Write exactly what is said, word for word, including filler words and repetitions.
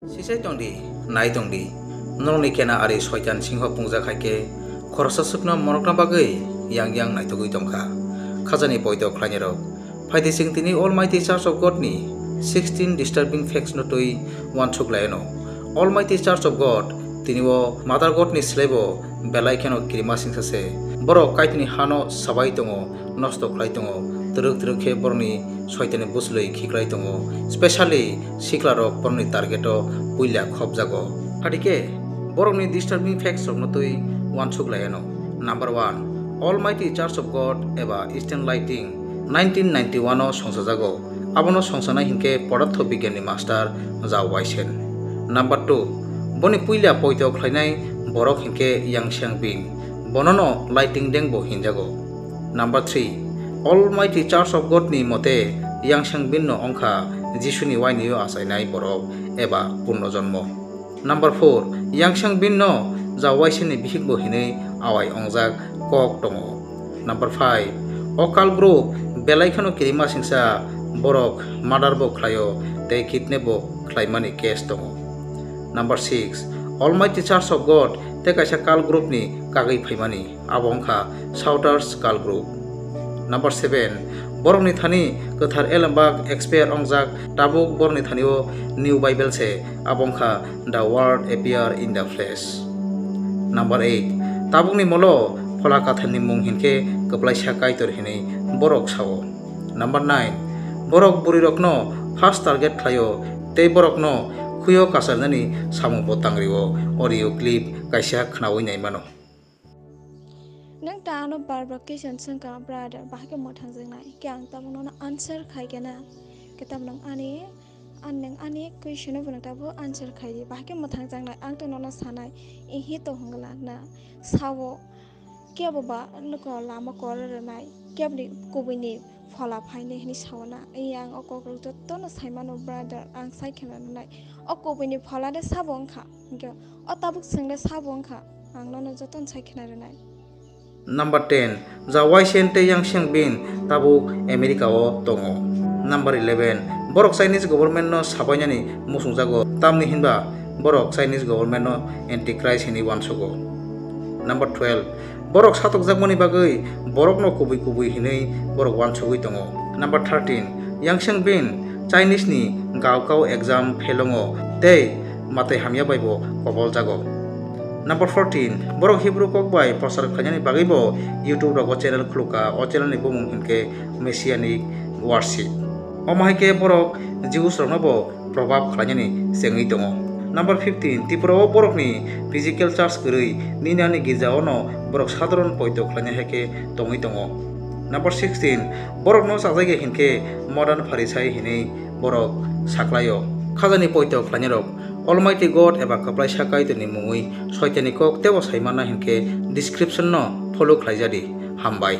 Sisai tongdi, nai tongdi, norokni kena ari soitan singho pungjak hai khe khoroksa swkno monokna bagwi yang yang naitugwi tongkha. Khajani poito khlainairok, phaidi chwng tini Almighty Church of God ni sixteen disturbing facts no twi uansuk lai anw. Almighty Church of God tini o Mother God ni slai bo belai kheno kirima singsa se. Borok Kaitorni hano sabai tongo, nosto khlai tongo, twrwk twrwk khe borokni soitani bwchlwi khiklai tongo, specially siklarok borokni target o puila khopjago. Phadi khe borokni disturbing facts rokno twi uansuk lai anw. Number one, Almighty Church of God eba Eastern Lighting nineteen ninety-one o songchajago. Abono songsanai hinkhe podartho bigyan ni master Zhao Weishen. Number two, boni puila poito khlainai borok hinkhe Yang Xiangbin. Bonono Lighting Deng bo hinjago. Number three, Almighty Church of God ni mote Yang Xiangbin no wngkha Jisuni wainwi o achainai borok eba punno jonmo. Number four, Yang Xiangbin no Zhao Weishen ni bihik bo hinwi awai ongjak kok tongo. Number five, o cult group belai kheno kirima singsa, borok murder bo khlaio tei kidnap bo khlaimani case tongo. Number six, Almighty Church of God tei kaisa cult group ni kagwi phaimani, abo wngkha Shouters cult group. Number seven, borokni thani kwthar Ellenberg expire ongjak, tabuk borokni thani o New Bible se, abo wngkha The Word Appear in the Flesh. Number eight, tabukni molo Phola Kathar ni mung hinkhe kwplaisa Kaitor hinwi borok sao. Number nine, borok bwrwirokno first target khlaio tei borokno khuyo kasarnani samung bo tangrio, audio clip kaisa khnaui nai mano. Nwng ta ano bar bar question swngkha, brother, bahai khe mwthangjaknai? Khe ang tabuk nono answer khai khe na? Khe tabuk nwng ani, an nwng ani question o bo nwng tabuk answer khai di, bahai khe mwthangjaknai? Ang to nono sanai, ihi to hwngla na? Sao, kebo ba nokho lama kor rwnai, keboni kubui ni phola phainai hinwi sao na? Iya, ang o kokrok jotono sai mano, brother, ang sai kheno rwnai. O kubui ni phola de sabo wngkha, hinkhe o tabuk chwng de sabo wngkha, ang nono jotono sai kheno rwnai. Number ten, Zhao Weishen tei Yang Xiangbin tabuk America o tongo. Number eleven, borok Chinese government no sabainani muchungjago, tamni hinba borok Chinese government no antichrist hinwi uansugo. Number twelve, borok satokjakmani bagwi borokno kubui kubui hinwi borok uansugwi tongo. Number thirteen, Yang Xiangbin Chinese ni gaokao exam phelongo tei matai hamya bai bo koboljago. Number fourteen, borok Hebrew kok bai prochar khlainani bagwi bo YouTube rogo channel khulukha, o channel ni bumung hinkhe Messianic Worship. Omo hai khe borok Jews rokno bo probab khlainani chengwi tongo. Number fifteen, Tripura o borokni physical church kwrwi, nini ani girja o no borok sadharon poito khlainai hai khe tongwi tongo. Number sixteen, borokno chajagya hinkhe modern Pharisai hinwi borok saklaio. Khajani poito khlainairok Almighty God eba kwplaisa Kaitorni mungwi soitani kok teibo sai manna hinkhe description no follow khlaijadi. Hambai.